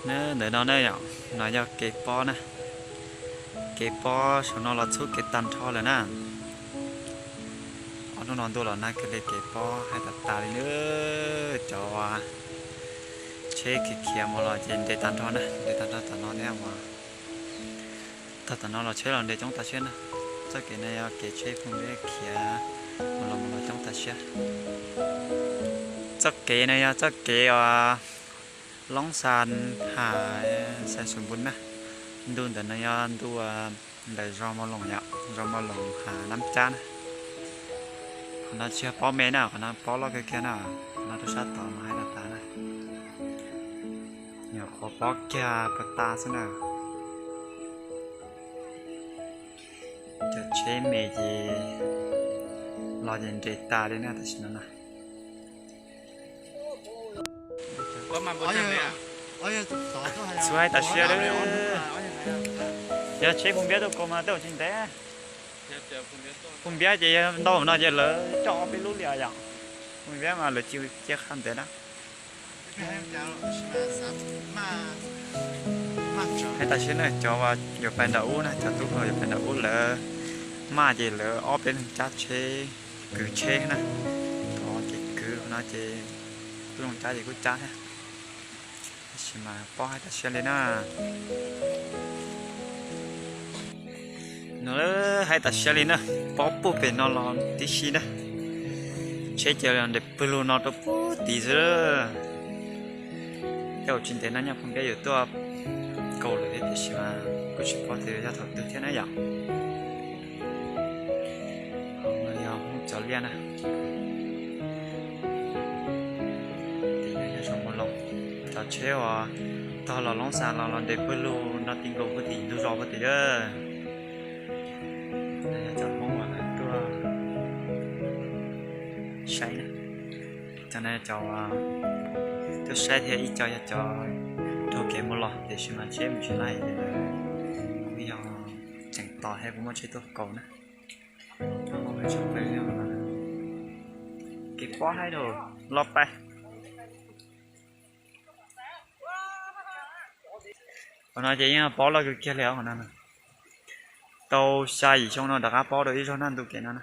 Ntawm no ne yom, no yog kev pob na. Kev pob saum no los txhub kev tag nrho lawm na. Ob hnub no ntuj los nag kiag li kev pob haib tas tas li na. Cov tsheb khiav khiav mus los ces nres tag nrho na, nres tag nrho tom no thiab as. Tog tom no los tsheb los nres coob tas siab na. Txoj kev no yog kev tsheb phooj ywg khiav mus los mus los coob tas siab. Txoj kev no yog txoj kev uas Loob Xa Has, Xais Xus Npus na. Ntu ntawm no yog ntu ntawm zos Mos Loos yom, zos Mos Loos Has Nab Cab na. Qhov no tsis yog pob me na, qhov no pob loj kawg kiag na, qhov no rau sab tod mas haib tas tas na. Nyuam qhuav pob kiag puas tas xwb na. Cov tsheb me ces los ces nres tas li na tam sim no na. Txhub haib tas siab li. Yog tsheb Phooj Npiab tuaj kaus mas tej zaum tsis ntev. Phooj Npiab ces yog ntau no ces lawv coj ob peb lub li yom. Phooj Npiab mas lawv cia qha ntev na. Haib tas siab na, cov uas yuav pais nram ub na, cov tub hluas yuav pais nram ub lawv maj ces lawv ob peb leeg cab tsheb, kwv tsheb na. Tod ces kwv no ces kuj zoo cab ces kuj cab thiab. Tab sis mas pob haib tas siab li na. No haib tas siab li na, pob puag pem no los tib si na. Tsheb ces nres pwg lug no rau puag tid xwb. Tej zaum tsis ntev no nyaj Phooj Npiab yuav tuaj kaus lawm thiab tiam sis mas kuj tsis paub tias yog thaum twg thiab na yom. Yog Hmoob Cov Liaj na. Tim no yog zos Mos Loos. Cov tsheb uas tog los Loob Xa los los nres pwg lug no ti nkaus puag tim ntug zos puag tim. No yog cov Hmoob uas lawv tuaj saib na. Cov no cov tuaj saib thiab ib co yog cov raug kev mus los tiam sis mas tsheb mus tsis laij ces lawv kuj yog tseem tos thiab kuj muaj tsheb tuaj kaus na. Kev pob haib dhau los pais. Qhov no ces yeej pob loj kawg kiag li os. Tau xya yim xyoo no rov qab pob dua ib zaug na ntu kev no na.